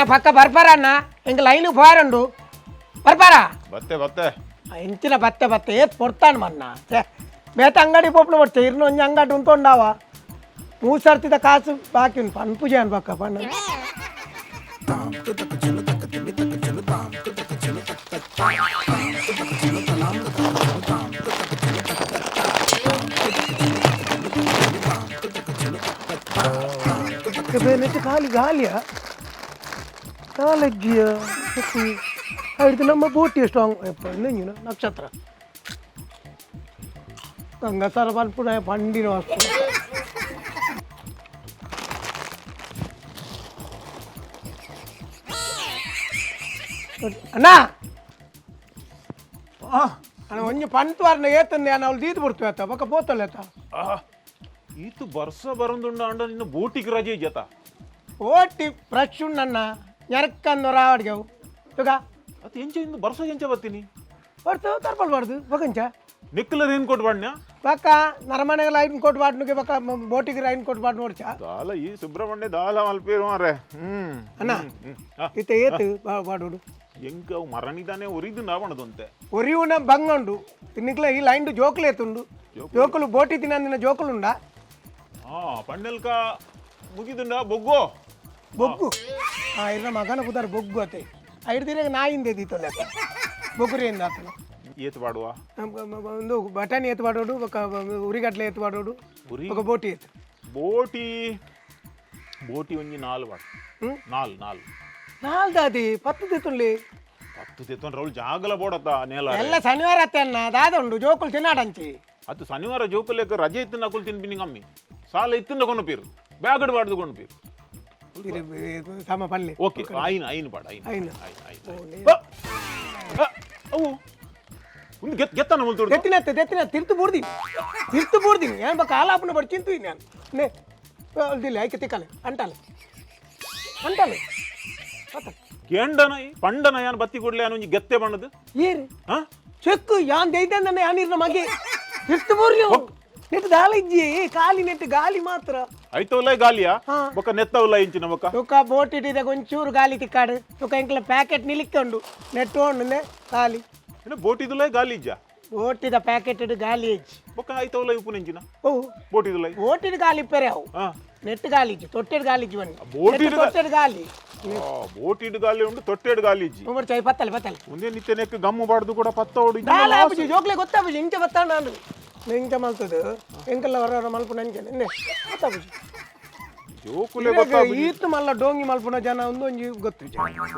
ಅಣ್ಣ ಪಕ್ಕ ಬರ್ಪಾರ ಅಣ್ಣ, ಎಂಕ್ ಲೈನ್ ಫಾರಂಡು ಬರ್ಪಾರ. ಬತ್ತೆ ಬತ್ತೆ. ಎಂಚಿನ ಬತ್ತೆ ಬತ್ತೆ, ಏತ್ ಪೊರ್ತಾನು ಮನ್ನ. ಛೇ, ಬೇತೆ ಅಂಗಡಿ ಪೋಪುನ ಬರ್ತೇ ಇರ್ನ ಒಂಜಿ ಅಂಗಡಿ ಉಂತೊಂಡಾವ. ಮೂರು ಸರ್ತಿದ ಕಾಸು ಬಾಕಿ ಉಂಟು ಪನ್ಪುಜೆ ಅನ್ ಪಕ್ಕ ಪಣ್ಣ. ನೆಟ್ ಖಾಲಿ ಗಾಲಿಯ ಕಾಲಜ್ಜಿಯ ಹಿಡಿದು ನಮ್ಮ ಬೋಟಿ ಸ್ಟ್ರಾಂಗ್ ಎಂಜಿನ ನಕ್ಷತ್ರ ಗಂಗಸರ ಪನ್ಪುನ ಪಂಡಿನ ವಸ್ತು. ಅಣ್ಣ, ಅಣ್ಣ, ಒಂಜಿ ಪಂತ್ವಾರನ ಏತಂದೆ ಅಣ್ಣ. ಅವಳು ದೀದ್ ಬಿಡ್ತು ಆತ ಬೊಕ್ಕ ಪೋತಲ್ಲ ಆತ. ಈತು ಬರ್ಸ ಬರಂದುಂಡ ಅಂಡ, ನಿನ್ನ ಬೋಟಿಗೆ ರಜೆ ಜತ. OT fresh ಉಂಡಣ್ಣ, ನೆರಕ್ಕಂದು ರಾವಡಿಗೆವು ತುಗ. ಅದು ಎಂಚ ಇಂದು ಬರ್ಸ ಎಂಚ ಬತ್ತೀನಿ? ಬರ್ತು ತರ್ಪಲ್ಬಾರ್ದು ಬಗಂಚ. ನಿಕ್ಕಲ ರೇನ್ ಕೋಟ್ ಬಾಡ್ನ್ಯಾ? ಬಕ್ಕ ನರಮನೆಗೆ ಲೈನ್ ಕೊಟ್ಟು ಬಾಟ್ನುಗೆ, ಬಕ್ಕ ಬೋಟಿಗೆ ಲೈನ್ ಕೊಟ್ಟು ಬಾಟ್ ನೋಡ್ಚ. ದಾಲ ಈ ಸುಬ್ರಹ್ಮಣ್ಯ ದಾಲ ಮಲ್ಪೇರು ಮಾರೆ. ಹ್ಮ್. ಅಣ್ಣ. ಹ್ಮ್. ಇತ್ತ ಏತು ಬಾಡೋಡು? ಎಂಕ ಅವು ಮರಣಿದಾನೆ ಒರಿದು ನಾವಣದಂತೆ. ಒರಿಯುನ ಬಂಗ ಉಂಡು ತಿನ್ನಿಕ್ಲ. ಈ ಲೈನ್ ಜೋಕುಲು ಏತುಂಡು, ಜೋಕುಲು ಬೋಟಿ ತಿನ್ನಂದಿನ ಜೋಕುಲುಂಡ. ಹಾ, ಪಣ್ಣೆಲ್ಕ ಮುಗಿದುಂಡ ಬೊಗ್ಗೋ. ಬೊಗ್ಗು, ಆ ಇರ್ನ ಮಗನ ಕುದಾರ ಬೊಗ್ಗು ಅತೆ. ಐಡ್ದಿರ ನಾಯಿಂದೆ ದೀತೊಲೆ ಬೊಗ್ಗುರಿಯಿಂದ ಆತನು. ಏತ್ ಪಾಡುವ? ಒಂದು ಬಟಾಣಿ ಏತು ಪಾಡೋಡು, ಬೊಕ್ಕ ಉರಿಗಡ್ಲೆ ಏತು ಪಾಡೋಡು. ಉರಿ. ಬೊಕ್ಕ ಬೋಟಿ ಏತು? ಬೋಟಿ, ಬೋಟಿ ಒಂಜಿ ನಾಲ್ ಬಾಡು. ಹ್ಮ್? ನಾಲ್ ನಾಲ್. ನಾಲ್ದಾದಿ 10 ದಿತ್ತುಂಡಿ. 10 ತೆತ್ತೊಂದು ರೌಲ್ ಜಾಗಲ ಬೋಡತ್ತ ನೇಲ. ಎಲ್ಲ ಶನಿವಾರ ಅತ್ತೆ ಅಣ್ಣ, ದಾದ ಉಂಡು ಜೋಕುಲು ತಿನ್ನಾಡಂಚಿ. ಅದು ಶನಿವಾರ ಜೋಕುಲೇಕ ರಜೆ ಇತ್ತಿನ ಅಕುಲು ತಿನ್ಪಿನಿ ಕಮ್ಮಿ, ಸಾಲ ಇತ್ತಿನ ಕೊಂಡುಪೀರು, ಬ್ಯಾಗಡ್ ಬಾಡ್ದು ಕೊಂಡುಪೀರು. ಸಮ ಪಲ್ಲೆ. ಓಕೆ, ಐನ್ ಐನ್ ಪಾಡ, ಐನ್. ಐನ್. ಐನ್ ಐನ್. ಆ, ಆ, ಅವು ಒಂದು ಗೆತ್ ಗೆತ್ತನ ಮುಲ್ತುಡ್ದು. ದೆತ್ತಿನತ್ತೆ ದೆತ್ತಿನ, ತಿರ್ತು ಬೂರ್ದಿನಿ, ತಿರ್ತು ಬೂರ್ದಿನಿ. ಏನ್ ಬಕ್ಕ ಆಲಾಪನ ಬಡಿ ಚಿಂತು ನಾನು ನೇ ಅಲ್ದಿಲ್ಲ. ಐಕೆ ತಿಕ್ಕಲೆ ಅಂಟಾಲೆ ಅಂಟಾಲೆ ಪತ್ತ. ಕೇಂಡನ ಪಂಡನ ಯಾನ್ ಬತ್ತಿ ಕೊಡ್ಲೆ, ಯಾನ್ ಒಂಜಿ ಗೆತ್ತೆ ಬಣ್ಣದು. ಏರು? ಹಾ. ಚೆಕ್ ಯಾನ್ ದೈತಂದನ್ನ ಯಾನ್ ಇರ್ನ ಮಗೆ ತಿರ್ತು ಬೂರ್ಲಿ. ನೆಟ್ ದಾಲ ಇಜ್ಜಿ, ಖಾಲಿ ನೆಟ್ ಗಾಲಿ ಮಾತ್ರ. ಐತವಲ್ಲ ಗಾಲಿಯ. ಹಾ. ಬೊಕ್ಕ ನೆತ್ತವಲ್ಲ ಇಂಚಿನ ಬೊಕ್ಕ. ತುಕ ಬೋಟ್ ಇಟ್ಟಿದಾಗ ಒಂಚೂರು ಗಾಲಿ ತಿಕ್ಕಾಡು. ತುಕ ಎಂಕ್ಲ ಪ್ಯಾಕೆಟ್ ನಿಲಿಕ್ಕಂಡು ನೆಟ್ ಉಂಡು ಖಾಲಿ. ಇನ್ನು ಬೋಟಿದುಲ ಗಾಲಿ ಇಜ್ಜ? ಬೋಟಿದ ಪ್ಯಾಕೆಟ್ ಗಾಲಿ ಇಜ್ಜಿ. ಬೊಕ್ಕ ಐತವಲ್ಲ ಉಪ್ಪು ಇಂಚಿನ. ಓ. ಬೋಟಿದುಲ. ಬೋಟಿದ ಗಾಲಿ ಇಪ್ಪರೆ ಅವು. ಹಾ. ನೆಟ್ ಗಾಲಿ ಇಜ್ಜಿ, ತೊಟ್ಟೆಡ್ ಗಾಲಿ ಇಜ್ಜಿ ಬನ್ನಿ. ಬೋಟಿಡ್ ತೊಟ್ಟೆಡ್ ಗಾಲಿ. ಬೋಟಿಡ್ ಗಾಲಿ ಉಂಡು, ತೊಟ್ಟೆಡ್ ಗಾಲಿ ಇಜ್ಜಿ. ಉಮರ್ ಚೈ ಪತ್ತಲೆ ಪತ್ತಲೆ. ಒಂದೇ ನಿತ್ಯ ನೆಕ್ ಗಮ್ಮು ಬಾಡ್ದು ಕೂಡ ಪತ್ತ ಓಡು. ದಾಲ ಆಪುಜಿ, ಜೋಕ್ಲೆ ಗೊತ್ತಾಪುಜಿ. ಇಂಚ ಬತ್ತಾಂಡ ನಾನು ಇಂಚ ಮಲ್ತದು, ಎಂಕಲ್ಲ ಹೊರ ಹೊರ ಮಲ್ಪುನ ಅಂಚನೆ ಇಂದೆ ಗೊತ್ತಾಪುಜಿ. ಜೋಕುಲೆ ಗೊತ್ತಾ? ಈತ್ ಮಲ್ಲ ಡೋಂಗಿ ಮಲ್ಪುನ ಜನ ಒಂದು ಒಂಜಿ ಗೊತ್ತು.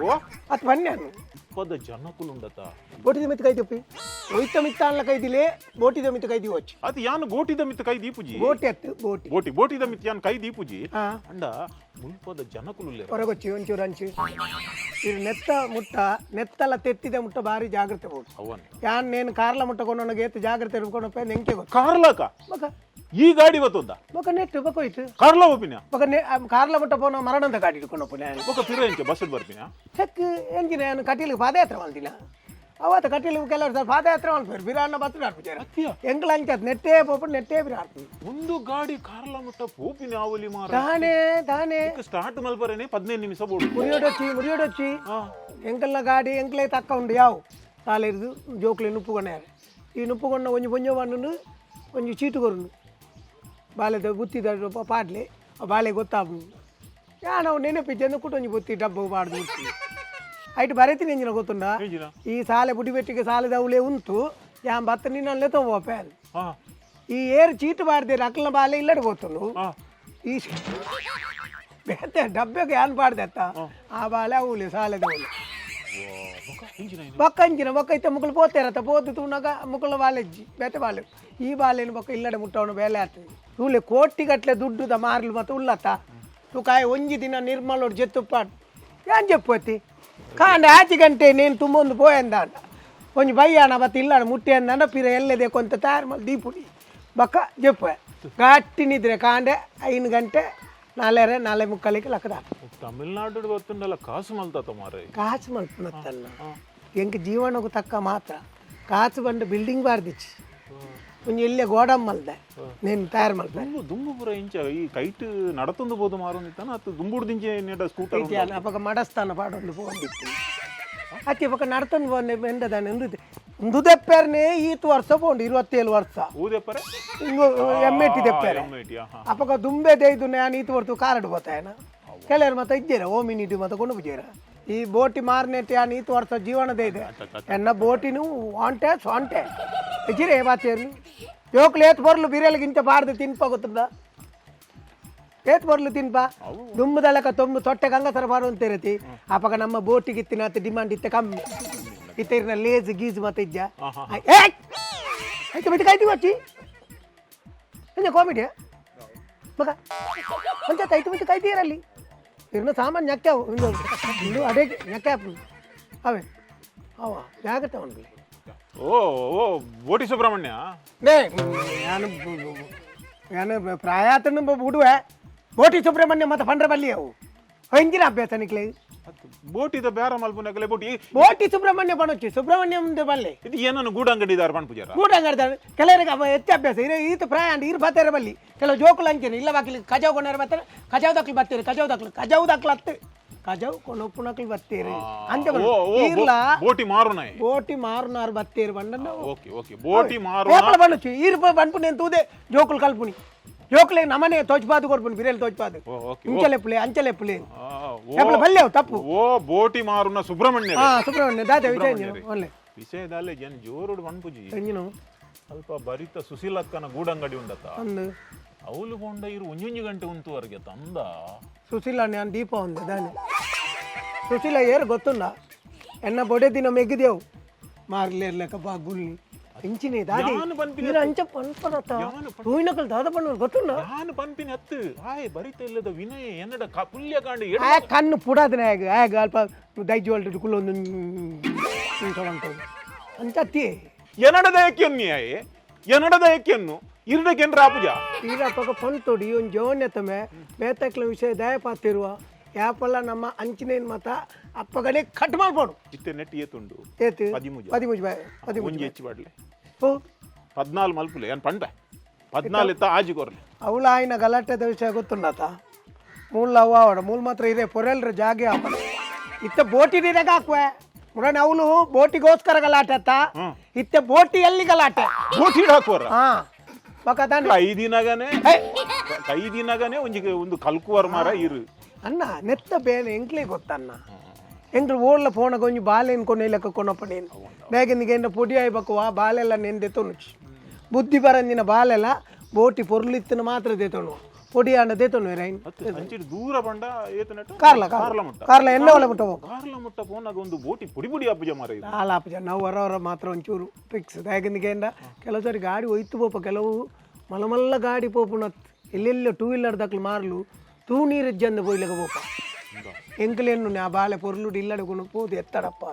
ಓ. ಅತ್ ಬನ್ನಿ ನಾನು. ಪದ ಜನಕುಲುಂಡತ. ಬೋಟಿದ ಮಿತ್ತ ಕೈ ತಿಪ್ಪಿ ಒಯ್ತ ಮಿತ್ತ ಅನ್ಲ ಕೈದಿಲೆ, ಬೋಟಿದ ಮಿತ್ತ ಕೈ ದಿವಚ್ಚಿ. ಅದು ಯಾನ್ ಗೋಟಿದ ಮಿತ್ತ ಕೈ ದೀಪುಜಿ. ಬೋಟಿ ಅತ್ತು ಬೋಟಿ. ಬೋಟಿ, ಬೋಟಿದ ಮಿತ್ತ ಯಾನ್ ಕೈ ದೀಪುಜಿ. ಹಾ. ಅಂಡ ಮುಲ್ಪದ ಜನಕುಲುಲ್ಲೆರ್. ಹೊರಗೊಚ್ಚಿ ಒಂಚೂರು ಅಂಚಿ ಇದು ನೆತ್ತ ಮುಟ್ಟ, ನೆತ್ತಲ ತೆತ್ತಿದ ಮುಟ್ಟ ಭಾರಿ ಜಾಗ್ರತೆ ಬೋಡು. ಅವನ್. ಯಾನ್ ನೇನು ಕಾರ್ಲ ಮುಟ್ಟ ಕೊಂಡೋಗ ಏತ್ ಜಾಗ್ರತೆ ಇರ್ಕೊಂಡು ನೆಂಕೆ ಗೊತ್ತು. ಕಾರ್ಲಕ? ಬೊಕ. ಈ ಗಾಡಿ ಬತ್ತೊಂದ? ಬೊಕ ನೆಟ್ಟು ಬೊಕ ಹೋಯ್ತು. ಕಾರ್ಲ ಒಪ್ಪಿನ? ಬೊಕ ನೆ ಕಾರ್ಲ ಮುಟ್ಟ ಪೋನ ಮರಣಂತ ಗಾಡಿ ಇಟ್ಕೊಂಡು ಪೋನೆ. ಬೊಕ ಪಿರ ಎಂಚ ಬಸ್ ಬರ್ಪಿನ? ಚೆಕ್ ಎಂಜಿನ ಯಾನು ಕಟೀಲಿಗೆ ಪಾದಯಾತ್ರೆ ಮಲ್ದಿನ ಅವತ್ತು. ಕಟೀಲು ಕೆಲವರು ಸರ್ ಪಾದಯಾತ್ರೆ ಮಲ್ಪೇರು, ಬಿರಾಣ ಬತ್ತು ಆಡ್ಪಿಚಾರ. ಅತ್ತಿಯ. ಎಂಕ್ಲ ಅಂಚತ್ ನೆಟ್ಟೇ ಪೋಪು, ನೆಟ್ಟೇ ಬಿರಾಡ್ಪು. ಒಂದು ಗಾಡಿ ಕಾರ್ಲ ಮುಟ್ಟ ಪೋಪಿನ ಆವಲಿ ಮಾರ. ತಾನೇ ತಾನೇ. ಸ್ಟಾರ್ಟ್ ಮಲ್ಪರೇನೆ 15 ನಿಮಿಷ ಬೋಡು. ಮುರಿಯೋಡೊಚ್ಚಿ ಮುರಿಯೋಡೊಚ್ಚಿ. ಹಾ. ಎಂಕಲ್ನ ಗಾಡಿ ಎಂಕ್ಲೇ ತಕ್ಕ ಉಂಡು ಯಾವು ಸಾಲಿರ್ದು ಜೋಕ್ಲೆ ನುಪ್ಪುಕೊಂಡಾರೆ. ಈ ನುಪ್ಪುಕೊಂಡ ಒಂಜಿ ಪೊಂಜೊ ಬಂಡು ಒಂಜಿ ಚೀಟು ಕೊರುಂಡು, ಬಾಲೆದ ಬುತ್ತಿದ ಪಾಡ್ಲೆ. ಆ ಬಾಲೆ ಗೊತ್ತಾಪು ಯಾನ್ ಅವು ನೆನಪಿಜ್ಜಂದು ಕುಟ್ಟು ಒಂಜಿ ಬುತ್ತಿ ಡಬ್ಬ ಪಾಡ್ದು ಬುತ್ತಿ ಐಟ್ ಬರೆತಿನ ಎಂಜಿನ ಗೊತ್ತುಂಡ? ಎಂಜಿನ? ಈ ಸಾಲೆ ಬುಡಿಬೆಟ್ಟಿಗೆ ಸಾಲೆದವುಲೇ ಉಂಟು, ಯಾನ್ ಬತ್ತ ನಿನ್ನಲ್ಲೇ ತಗೋಪೆ. ಹಾ. ಈ ಏರು ಚೀಟು ಪಾಡ್ದೇರು, ಅಕ್ಲನ ಬಾಲೆ ಇಲ್ಲಡೆ ಗೊತ್ತುಂಡು. ಹಾ. ಈ ಬೇತೆ ಡಬ್ಬೆಗೆ ಯಾನ್ ಪಾಡ್ದೆತ್ತ, ಆ ಬಾಲೆ ಅವಳು ಸಾಲೆದವಳು. ಬೊಕ ಎಂಜಿನ ಇದು? ಬೊಕ್ಕ ಅಂಚಿನ ಬೊಕ್ಕ ಇತ್ತ ಮುಕ್ಕಳು ಪೋತೇರತ್ತ ಪೋತು ತೂನಗ ಮುಕ್ಕಳ ಬಾಲೆಜ್ಜಿ ಬೇತೆ ಬಾಲೆ. ಈ ಬಾಲೆನು ಬೊಕ್ಕ ಇಲ್ಲಡೆ ಮುಟ್ಟವನು ಬೇಲೆ ಆಗ್ತದೆ. ತೂಲೆ ಕೋಟಿಗಟ್ಟಲೆ ದುಡ್ಡುದ ಮಾರ್ಲು ಮತ್ತು ಉಲ್ಲತ್ತ. ತೂಕಾಯ ಒಂಜಿ ದಿನ ನಿರ್ಮಲೋಡು ಜೆತ್ತುಪ್ಪಾಡು ಯಾನ್ ಜೆಪ್ಪು ಕಾಂಡ ಆಚಿ ಗಂಟೆ ನೇನು ತುಂಬೊಂದು ಪೋಯಂದಾಂಡ ಒಂಜಿ ಬಯ್ಯಾಣ ಬತ್ತ ಇಲ್ಲಾಡ ಮುಟ್ಟಿ ಅಂದಾಂಡ ಪಿರ ಎಲ್ಲದೆ ಕೊಂತ ತಯಾರು ಮಲ್ ದೀಪುಡಿ ಬೊಕ್ಕ ಜೆಪ್ಪು ಗಟ್ಟಿ ನಿದ್ರೆ. ಕಾಂಡೆ 5 ಗಂಟೆ ನಾಲ್ಕರೆ ನಾಲೆ ಮುಕ್ಕಾಲಿಗೆ ಲಕ್ಕದ. ತಮಿಳ್ನಾಡು ಗೊತ್ತುಂಡಲ್ಲ, ಕಾಸು ಮಲ್ತಾತ ಮಾರೆ. ಕಾಸು ಮಲ್ಪುನತ್ತಲ್ಲ, ಎಂಕ್ ಜೀವನಕ್ಕೂ ತಕ್ಕ ಮಾತ್ರ. ಕಾಸು ಬಂದು ಬಿಲ್ಡಿಂಗ್ ಬಾರ್ದಿಚ್ಚಿ. ಒಂಜಿ ಇಲ್ಲೇ ಗೋಡಂಬಲ್ದೆ నేను ತಯಾರು ಮಲ್ಪೆ. ದುಂಬು ದುಂಬು ಪೂರ ಇಂಚ ಈ ಕೈಟ್ ನಡತೊಂದು ಪೋದು ಮಾರೊಂದಿತ್ತಾನ ಅತ್ತು ದುಂಬುಡು ದಿಂಚೆ ನೆಡ ಸ್ಕೂಟರ್. ಅಪಗ ಮಡಸ್ಥಾನ ಪಾಡೊಂದು ಪೋಂದಿತ್ತು. ಅತ್ತಿ ಪಕ್ಕ ನಡ್ತೊಂದು ಪೋಂದೆ ಎಂದದಾನೆ ಉಂದು ಉಂದು ದೆಪ್ಪೇರ್ನೆ ಈತ್ ವರ್ಷ ಪೋಂಡು 27 ವರ್ಷ. ಊದೆಪ್ಪರೆ? ಇಂಗು ಎಮ್ ಎ ಟಿ ದೆಪ್ಪೇರೆ. ಅಪಗ ದುಂಬೆ ದೇಯ್ದು ನಾನು ಈತ್ ಹೊರ್ತು ಕಾರಡು ಬೋತಾಯನ ಕೆಲವರು ಮತ್ತೆ ಇದ್ದೀರ ಓ ಮಿನಿಟ್ ಮತ್ತೆ ಕೊಂಡು ಪೂಜೇರ ಈ ಬೋಟಿ ಮಾರ್ನೆಟ್ ಯಾನ್ ಈತ್ ವರ್ಷ ಜೀವನದ ಇದೆ ಎನ್ನ ಬೋಟಿನು ವಾಂಟೆ ಸ್ವಾಂಟೆ ಇಜ್ಜಿರೆ ಬಾತೇರ್ಲು ಜೋಕ್ಲು ಏತ್ ಬರ್ಲು ಬಿರಿಯಲ್ಗೆ ಇಂಚ ಬಾರ್ದು ತಿನ್ಪ ಗೊತ್ತದ ಏತ್ ಬರ್ಲು ತಿನ್ಪ ದುಂಬುದಲಕ ತೊಂಬು ತೊಟ್ಟೆ ಗಂಗಸರ ಬಾರು ಅಂತ ಇರತಿ. ಅಪಗ ನಮ್ಮ ಬೋಟಿಗೆ ಇತ್ತಿನ ಡಿಮಾಂಡ್ ಇತ್ತೆ ಕಮ್ಮಿ ಇತ್ತಿನ ಲೇಜ್ ಗೀಜ್ ಮತ್ತೆ ಇಜ್ಜ. ಏ ಆಯ್ತು ಬಿಟ್ಟು ಕಾಯ್ತು ವಚ್ಚಿ ಎಂಜ ಕಾಮಿಡಿಯ ಮಗ ಮಂಚ ಐತು ಬಿಟ್ಟು ಕಾಯ್ತೀರಲ್ಲಿ ಇರ್ನ ಸಾಮಾನು ñಕ್ಕಾವು ಇಂದು ಇಂದು ಅದೇ ñಕ್ಕಾಪು ಅವೇ ಅವ ಜಾಗ್ರತೆ ಅವನಲ್ಲಿ. ಓ ಓ ಬೋಟಿ ಸುಬ್ರಹ್ಮಣ್ಯ. ನೇ ನಾನು ನಾನು ಪ್ರಾಯಾತನ ಬಿಡುವೆ ಬೋಟಿ ಸುಬ್ರಹ್ಮಣ್ಯ ಮತ್ತೆ ಪಂಡ್ರ ಬಲ್ಲಿ ಅವು ಹೊಂಜಿನ ಅಭ್ಯಾಸ ನಿಕ್ಲೆ. ಅತ್ತು ಬೋಟಿದ ಬೇರ ಮಲ್ಪುನಕಲೆ ಬೋಟಿ. ಬೋಟಿ ಸುಬ್ರಹ್ಮಣ್ಯ ಪಣೊಚ್ಚಿ ಸುಬ್ರಹ್ಮಣ್ಯ ಮುಂದೆ ಬಲ್ಲೆ. ಇದು ಏನನ್ನು ಗೂಡಂಗಡಿದಾರ ಪಣ್ ಪೂಜಾರ. ಗೂಡಂಗಡ್ದಾರೆ ಕೆಲವರಿಗೆ ಅವ ಹೆಚ್ಚು ಅಭ್ಯಾಸ ಇರೇ ಈತ ಪ್ರಾಯ ಅಂಡ್ ಇರು ಬತ್ತಾರೆ ಬಲ್ಲಿ ಕೆಲವು ಜೋಕುಲು ಅಂಚೇನೆ ಇಲ್ಲ ಬಾಕಿಲಿ ಕಜಾವ್ ಕೊನಾರ ಬರ್ತಾರೆ ಕಜಾವ್ ದಾಕ್ಲು ಬರ್ತೀರಿ ಕಜಾವ್ ದಾಕ್ಲು ಕಜಾವ್ ದಾಕ್ಲು ಅತ್ತು ಕಜಾವ್ ಕೊನೊಪ್ಪುನಕ್ಲು ಬರ್ತೀರಿ ಅಂಚ ಓ ಓ ಈರ್ಲ ಬೋಟಿ ಮಾರುನಾಯ್. ಬೋಟಿ ಮಾರುನಾರು ಬತ್ತೀರಿ ಬಂಡ. ಓಕೆ ಓಕೆ ಬೋಟಿ ಮಾರು. ಏಪಲ ಬಂಡುಚಿ ಈರು ಬಂಡ್ಪು నేను ತೂದೆ ಜೋಕುಲು ಕಲ್ಪುನಿ ಜೋಕುಲೆ ನಮನೆ ತೋಚ್ಪಾದು ಕೊಡ್ಪುನಿ ಬಿರೇಲ್ ತೋಚ್ಪಾದು. ಓ, ಓಕೆ. ಇಂಚಲೆಪ್ಪುಲೆ ಅಂಚಲೆಪ್ಪುಲೆ. ಆ, ಓ. ಏಪಲ ಬಲ್ಲೆವು ತಪ್ಪು. ಓ ಬೋಟಿ ಮಾರುನ ಸುಬ್ರಹ್ಮಣ್ಯ. ಹಾ ಸುಬ್ರಹ್ಮಣ್ಯ ದಾದ ವಿಜಯ ಒಳ್ಳೆ. ವಿಷಯದಲ್ಲೇ ಜನ ಜೋರುಡು ಪಣ್ಪುಜಿ. ಎಂಜಿನ? ಅಲ್ಪ ಬರಿತ ಸುಶೀಲಕ್ಕನ ಗೂಡಂಗಡಿ ಉಂಡತ. ಒಂದು ಅವಲು ಕೊಂಡ ಇರು ಒಂಜೊಂಜಿ ಗಂಟೆ ಉಂತುವರೆಗೆ ತಂದ. ಸುಶೀಲ ನಾನು ದೀಪ ಒಂದು ದಾನೆ ಸುಶೀಲ ಏರು ಗೊತ್ತುಂಡ ಎನ್ನ ಬೊಡೆ ದಿನ ಮೆಗ್ಗಿದೆವು ಮಾರ್ಲೇರ್ಲೆಕ್ಕ ಬಾ ಗುಲ್ಲಿ ಇಂಚಿನೇ ದಾದಿ. ಯಾನು ಪನ್ಪಿನ ಇರು ಅಂಚ ಪನ್ಪನತ್ತ ತೂಯಿನಕಲ್ ದಾದ ಪಣ್ಣು ಗೊತ್ತುಂಡ. ಯಾನು ಪನ್ಪಿನ ಹತ್ತು ಆಯ್ ಬರಿತ ಇಲ್ಲದ ವಿನಯ ಎನ್ನಡ ಪುಲ್ಯ ಕಾಂಡ. ಆ ಕಣ್ಣು ಪುಡಾದನೆ ಆಗ ಆಗ ಅಲ್ಪ ದೈಜಿ ಕುಲ್ಲೊಂದು ಉಂಟು ಅಂಚ ಅತ್ತಿ. ಎನ್ನಡದ ಏಕೆನ್ನು ಆಯೆ ಎನ್ನಡದ ಏಕೆನ್ನು ಇರಡಕೆನ್ರ ಆಪುಜ. ತೀರಾ ಪಕ್ಕ ಪಂತೊಡಿ ಒಂದು ಜೋನ್ಯತಮೆ ಬೇತಕ್ಲ ವಿಷಯ ದಯ ಪಾತಿರುವ ಯಾಪಲ್ಲ ನಮ್ಮ ಅಂಚಿನೇನ್ ಮತ ಅಪ್ಪಗಡೆ ಕಟ್ ಮಾಡ್ಬೋಡು. ಇತ್ತೆ ನೆಟ್ ಏತುಂಡು? ಏತು? ಪದಿಮೂಜ. ಪದಿಮೂಜು ಬಾಯ್ ಪದಿಮೂಜು. ಒಂಜಿ ಹೆಚ್ಚು ಬಾಡ್ಲೆ. ಓ. 14 ಮಲ್ಪುಲೆ ಏನ್ ಪಂಡ 14 ಇತ್ತ ಆಜಿ ಕೊರ್ಲೆ. ಅವಳ ಆಯ್ನ ಗಲಾಟೆದ ವಿಷಯ ಗೊತ್ತುಂಡಾತ ಮೂಲ ಅವ ಅವಡ ಮೂಲ ಮಾತ್ರ ಇರೇ ಪೊರೆಲ್ರ ಜಾಗೆ ಆಪಡ ಇತ್ತ ಬೋಟಿ ನೀರಾಗ ಹಾಕುವೆ ಮುರಣ ಅವಳು ಬೋಟಿಗೋಸ್ಕರ ಗಲಾಟೆ ಅತ್ತ ಇತ್ತ ಬೋಟಿ ಎಲ್ಲಿ ಗಲಾಟೆ. ಬೋಟಿ ಹಾಕುವರ. ಹಾ ಬಕ ತಾನೆ. ಕೈದಿನಗನೆ. ಏ, ಕೈದಿನಗನೆ ಒಂಜಿ ಒಂದು ಕಲ್ಕುವರ್ ಮಾರ ಇರು. ಅಣ್ಣ ನೆತ್ತ ಬೇನೆ ಎಂಕ್ಲೇ ಗೊತ್ತಣ್ಣ ಎಂಕ್ಲು ಓಡ್ಲ ಫೋನ ಕೊಂಜಿ ಬಾಲೆ ಕೊನೆ ಲೆಕ್ಕ ಕೊನಪ್ಪ ನೀನು ಬೇಗ ಏನ ಪೊಡಿ ಆಯ್ಬೇಕು ಆ ಬಾಲೆಲ್ಲ ನೆಂದೆ ತೊನುಚಿ ಬುದ್ಧಿ ಬರಂದಿನ ಬಾಲೆಲ್ಲ ಬೋಟಿ ಪೊರ್ಲಿತ್ತಿನ ಮಾತ್ರ ದೇತೋನು ಪೊಡಿ ಅಂಡ ದೇತೋನು ರೈನ್. ಅತ್ತು ಅಂಚಿಡ್ ದೂರ ಬಂಡ ಏತು ನೆಟ್ಟು ಕಾರ್ಲ. ಕಾರ್ಲ ಮುಟ್ಟ. ಕಾರ್ಲ ಎಣ್ಣೆ ಒಳ ಮುಟ್ಟ ಹೋಗು. ಕಾರ್ಲ ಮುಟ್ಟ ಫೋನಾಗ ಒಂದು ಬೋಟಿ ಪುಡಿ ಪುಡಿ ಆಪುಜ ಮಾರ ಇರು. ಆಲಾಪಜ ನಾವು ಹೊರ ಹೊರ ಮಾತ್ರ ಒಂಚೂರು ಫಿಕ್ಸ್ ಯಾಕಂದ್ರೆ ಕೆಲವು ಸಾರಿ ಗಾಡಿ ಒಯ್ತು ಪೋಪ ಕೆಲವು ಮಲಮಲ್ಲ ಗಾಡಿ ಪೋಪುನ ಎಲ್ಲೆಲ್ಲ ಟೂ ವೀಲರ್ ದಕ್ಲು ಮಾರ್ಲು ತೂ ನೀರು ಜಂದ ಪೋಯ್ಲಕ ಪೋಪ ಎಂಕಲೇನು ಆ ಬಾಲೆ ಪೊರ್ಲುಡು ಇಲ್ಲಡೆ ಗುಣ ಪೋದು ಎತ್ತಡಪ್ಪ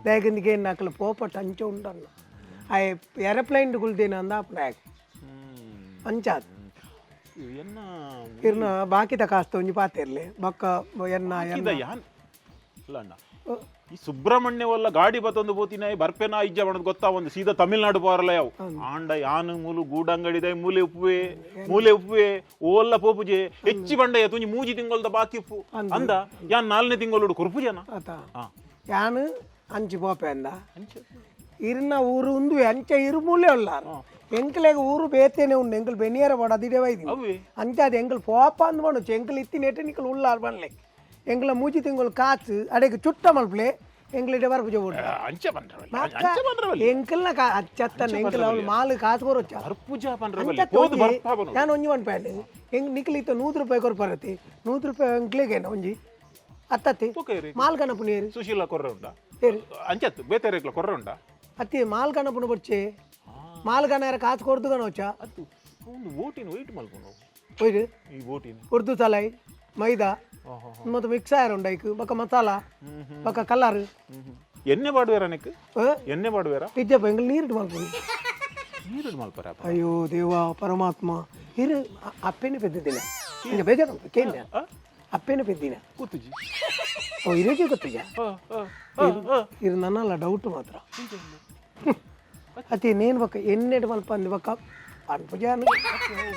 ಬೇಗಂದಿಗೆ ನಾಕಲು ಪೋಪ ಟಂಚ ಉಂಡನ್ನ ಆ ಏರೋಪ್ಲೇನ್ ಕುಲ್ದೇನ ಅಂದ ಅಪ್ಪನ ಅಂಚಾದ್. ಎನ್ನ ಇರ್ನ ಬಾಕಿದ ಕಾಸ್ತ ಒಂಜಿ ಪಾತಿರ್ಲಿ ಬೊಕ್ಕ ಎನ್ನ ಎನ್ನ ಇದ ಯಾನ್ ಅಲ್ಲ ಅಣ್ಣ ಈ ಸುಬ್ರಹ್ಮಣ್ಯವಲ್ಲ ಗಾಡಿ ಬತ್ತೊಂದು ಬೋತಿನ ಬರ್ಪೆನಾ ಇಜ್ಜ ಬಣ್ಣದ ಗೊತ್ತಾ ಒಂದು ಸೀದಾ ತಮಿಳ್ನಾಡು ಪೋರಲ್ಲ ಯಾವ ಆಂಡ ಯಾನು ಮೂಲು ಗೂಡಂಗಡಿದ ಮೂಲೆ ಉಪ್ಪುವೆ ಮೂಲೆ ಉಪ್ಪುವೆ ಓಲ್ಲ ಪೋಪುಜೆ ಹೆಚ್ಚಿ ಬಂಡಯ್ಯ ತುಂಜಿ ಮೂಜಿ ತಿಂಗೊಲ್ದ ಬಾಕಿ ಉಪ್ಪು ಅಂದ ಯಾನ್ ನಾಲ್ನೇ ತಿಂಗೊಳುಡು ಕುರ್ಪುಜನ. ಆತ. ಹಾ. ಯಾನು ಅಂಚಿ ಪೋಪೆ ಅಂದ. ಅಂಚೆ. ಇರ್ನ ಊರು ಉಂದುವೆ ಅಂಚೆ ಇರು ಮೂಲೆ ಉಲ್ಲಾರ ಎಂಕಲೆಗ ಊರು ಬೇತೇನೆ ಉಂಡು ಎಂಕಲ್ ಬೆನಿಯರ ಬೋಡ ಅದಿಡೆ ವೈದಿ. ಅವೇ. ಅಂಚೆ ಅದು ಎಂಕಲ್ ಪೋಪ ಅಂದ್ ಬಣ್ಣು ಎಂಕಲ್ ಇತ್ತಿ ನೆಟ್ಟು ನಿಕಲ್ ಉಲ್ಲಾರ್ ಬನ್ಲೆ ಎಂಕಲ ಮೂಜಿ ತಿಂಗಳು ಕಾಚು ಅಡೆಗೆ ಚುಟ್ಟ ಮಲ್ಪಲೆ ಎಂಕಲಿಡೆ ಬರ್ಪುಜ ಬೋಡು. ಅಂಚೆ ಬಂದ್ರವಲ್ಲ ಅಂಚೆ ಬಂದ್ರವಲ್ಲ. ಎಂಕಲ್ನ ಕಾ ಚತ್ತನ ಎಂಕಲ್ ಅವಳು ಮಾಲು ಕಾಸು ಕೊರೊಚ್ಚ. ಬರ್ಪುಜ ಬಂದ್ರವಲ್ಲ ಪೋದು ಬರ್ಪಾ ಬನ್ನು. ನಾನು ಒಂಜಿ ಒನ್ ಪ್ಯಾಡ್ ಎಂಕ್ ನಿಕಲ್ ಇತ್ತ 100 ರೂಪಾಯಿ ಕೊರ್ಪರತಿ 100 ರೂಪಾಯಿ ಎಂಕ್ಲೆಗೇನ ಒಂಜಿ ಅತ್ತತ್ತಿ. ತೂಕ ಇರಿ. ಮಾಲ್ ಕನಪುನ ಏರು. ಸುಶೀಲ ಕೊರ್ರೆ ಉಂಡ. ಏರು. ಅಂಚತ್ತು ಬೇತೆರೆಕ್ಲ ಕೊರ್ರೆ ಉಂಡ. ಅತ್ತಿ ಮಾಲ್ ಕನಪುನ ಬೊಡ್ಚೆ ಮಾಲ್ ಕನಾರ ಕಾಸು ಕೊರ್ದು ಕನೋಚ. ಅದು ಒಂದು ಬೋಟಿನ ವೆಯ್ಟ್ ಮಲ್ಪುನು. ಒಯ್ದು. ಈ ಬೋಟಿನ ಉರ್ದು ತಲೈ ಮೈದಾ ಮತ್ತು ಮಿಕ್ಸ್ ಆಯರ್ ಉಂಡು ಐಕ್ ಬೊಕ್ಕ ಮಸಾಲ ಬೊಕ್ಕ ಕಲರ್. ಎಣ್ಣೆ ಬಾಡುವೇರ ನೆಕ್ ಎಣ್ಣೆ ಬಾಡುವೇರ? ಇಜ್ಜಪ್ಪ ಎಂಕಲ್ ನೀರು ಮಲ್ಪುನಿ. ನೀರು ಮಲ್ಪರ? ಅಯ್ಯೋ ದೇವ ಪರಮಾತ್ಮ ಇರು ಅಪ್ಪೇನೆ ಪೆದ್ದಿನ ಇಂಜ ಬೇಜಾರು ಕೇಂದ್ರ ಅಪ್ಪೇನೆ ಪೆದ್ದಿನ. ಕೂತುಜಿ. ಓ ಇರೋಕೆ ಗೊತ್ತಿಜ ಇರು ನನ್ನಲ್ಲ ಡೌಟ್ ಮಾತ್ರ. ಅತಿ ನೇನು ಬೊಕ್ಕ ಎಣ್ಣೆಡ್ ಮಲ್ಪಂದು ಬೊಕ್ಕ ಪನ್ಪುಜಾನು.